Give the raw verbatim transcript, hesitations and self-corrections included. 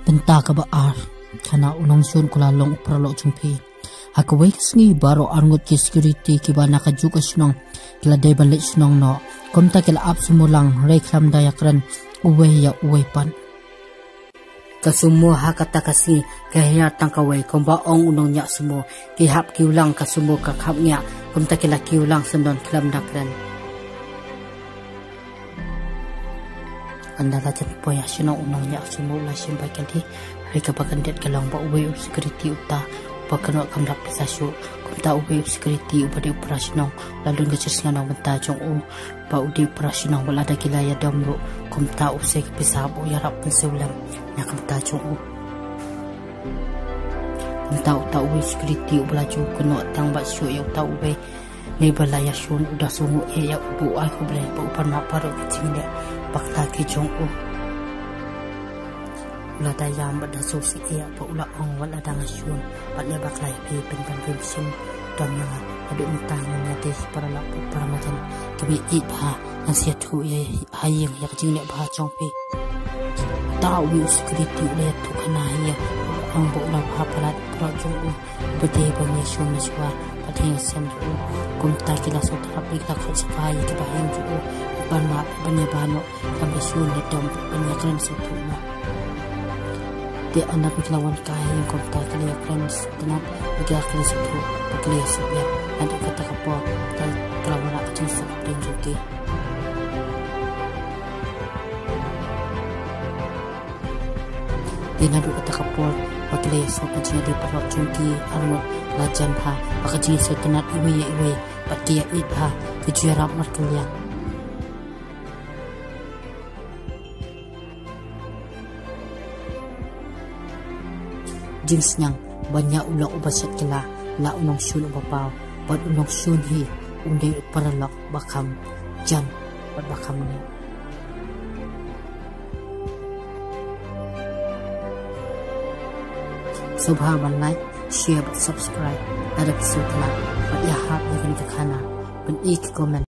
Bynta kaba ar. Khana u nongshun u la long u paralok jong phi. Ha kawei ka sngi baroh arngut ki security kiba na kajuh ka shnong ki la dei ban leit shnong noh. Kumta ki la ap sumo lang, hynrei khlem da ïakren uwei ïa uwei pat. Ka sumo ha kata ka sngi ka hiar tang kawei, kumba ong u nongñiah sumo, ki hap kiew lang, ka sumo ka khapngiah, kumta ki la kiew lang syndon khlem da kren. Ynda la jan poi ha shnong u nongñiah sumo u la shim bad kali, hynrei kaba kyndit ka long ba uwei u security uta uba kynnoh kam rap pisa shuh. Kumta uwei u security uba dei u para shnong u la lum ka jingsngew na ka bynta jong u ba u dei u para shnong, wat lada ki la ïadom ruh, kumta u sei ka pisa ba u ïarap pynsiew lem na ka bynta jong u. Kumta uta uwei u security uba la ju kynnoh tang bad shuh ïa uta uwei, ne ba la ïashun, u da sngew eh ïa u ba u ai khublei ba u pan map baroh ki jingeh bakla ki jong u. U la da ïam bad da sngewsih eh ba u la ong, wat lada nga shun bad leh bakla ïa phi, pynban phim shym don ïa nga. Haduh mynta ngin ïadei shi paralok bad para majan. Kiba ïeit bha, ngan sa ïathuh ïa ha ïing ïa ka jingleh bha jong phi. Uta uwei u security u la ïathuh khana ha ïing, u la ong ba u la bha palat u paralok jong u uba dei ban ïashun mynshuwa bad ïashem jong u. Kumta ki la sngewtynnat bad ki la khot sngewbha ïa kiba ha ïing jong u ban map, ban ïabha noh, ban ïashun ïadom, ban ïakren sngewthuh noh. Te ynda ki la wan kai ha ïing, kumta ki la ïakren sngewtynnat bad ki la kren sngewthuh bad ki la ïasuk ïa. Naduh kata ka por te ka la wanrah ka jingsuk hapdeng jong ki. Te naduh kata ka por ba ki la ïasuk, ka jingïadei paralok jong ki arngut la jan bha, bad ka jingsngewtynnat iwei ïa iwei, bad ki ïaieit bha, ki ju ïarap markylliang. Jingsneng ban ïa u lok uba shet kylla, la u nongshun uba paw, bad u nongshun hi un dei u paralok ba kham jan bad ba kham neh. Sngewbha ban like, share bad subscribe lada phi sngewtynnat, bad ïa hap ïa kane ka khana ban ai ki comment.